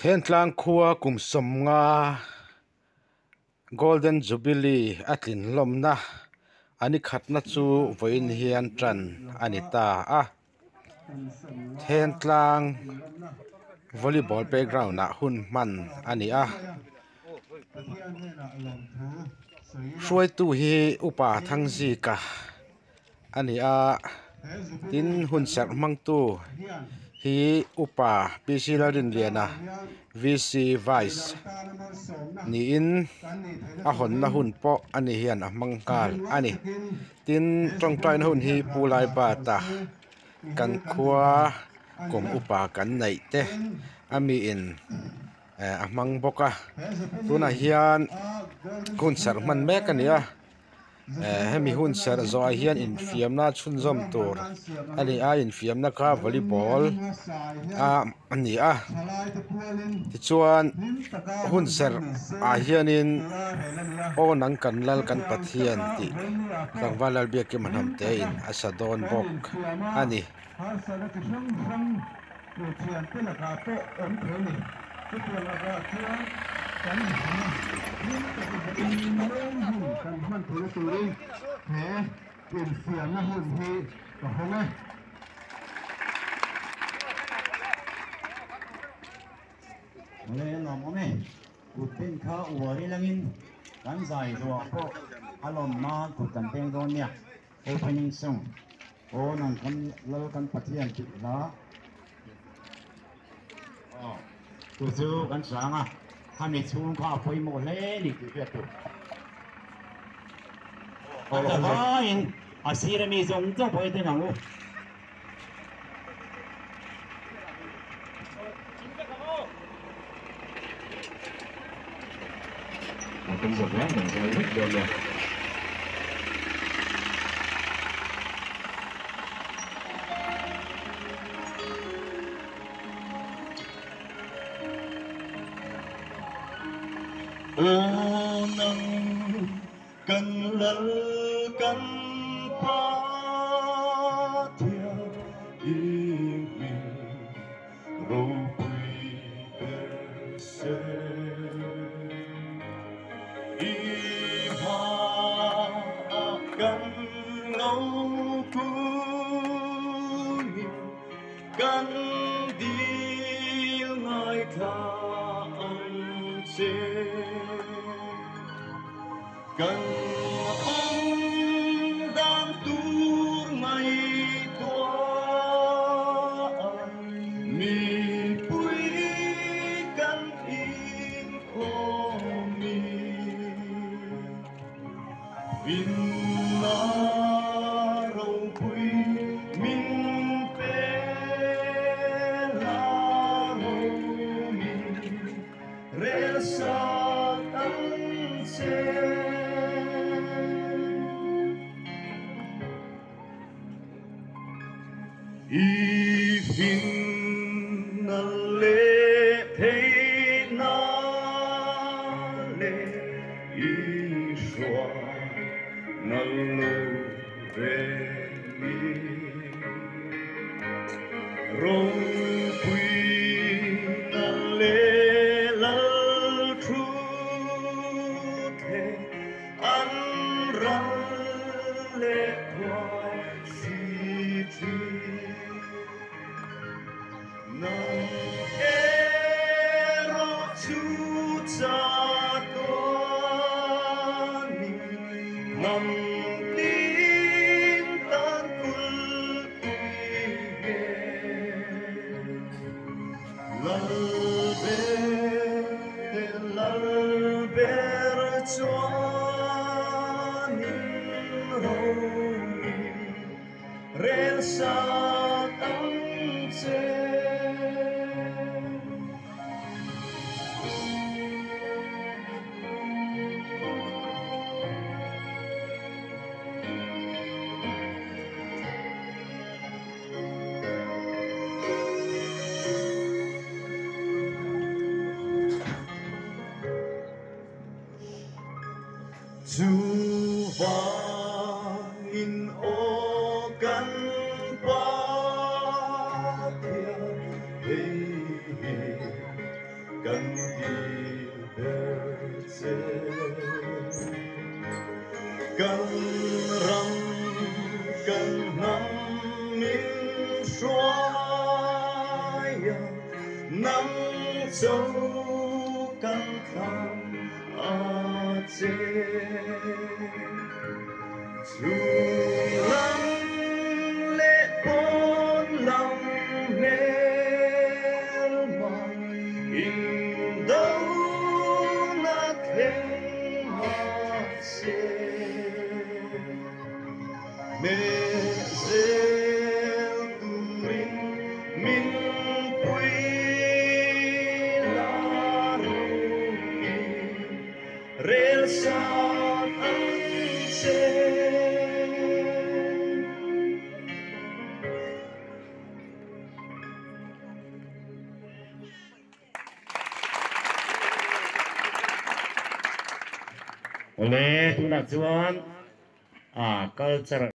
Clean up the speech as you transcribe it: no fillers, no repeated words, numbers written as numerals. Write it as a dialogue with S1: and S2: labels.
S1: Thentlang khua kum 50 Golden Jubilee a tlin hlawmna a ni khatna chu vawiin hian tan a ni ta a. Thentlang volleyball playground ah hun hman a ni a. Hruaitu hi upa Thangzika a ni a tin hun serh hmangtu hi upa P C Lalrinliana V C Vice niin a hawnna hun pawh ani hian a hmang nghal a ni tin tawngtaina hun hi Pu Laibata kan khua kum upa kan neih te a mi in eh a hmang bawk a tunah hian hun serh hman mek a ni a. Eh hemi hun serh zawhah hian infiamna chhunzawm tur a ni a infiamna kha volleyball a a ni a tichuan hun serh ah hianin aw nang kan lal kan Pathian tih tlangval Lalbiakima hnam te in a sa dawn bawk a ni.
S2: Opening song Aw nang kan Lal kan Pathian tih hla aw chu chu kan hrang a, khami chhung kha a pawimawh hle ni tih hriat tur. A tavaiin a sir ami zawng zawng pawh hi ding ang u. Aw nang kan Lal kan Pathian i hming ropui ber se. I hmaah kan lo kunin kan dil ngaithla ang che. Kan awm dan tur ngaihtuah mipui kan inkhawm i finna ropui min pe la romi Rel sak ang che. I finna leh theihna leh i hruaina lo vengin. Ropuina leh lal thu the an ral leh thuai si thin. Nang erawh chu chatuanin hnam tin tan kulh Lalber chuanin romi rel sak ang che. Chuvangin aw kan Pathian hei hi
S3: Nang cho kan thlang a che. Chhung lam leh pawn lam hmelma indo na thleng mahse. Hneh zel turin min pui la rumin rel sat ang che.
S2: Awle tunah chuan a culture.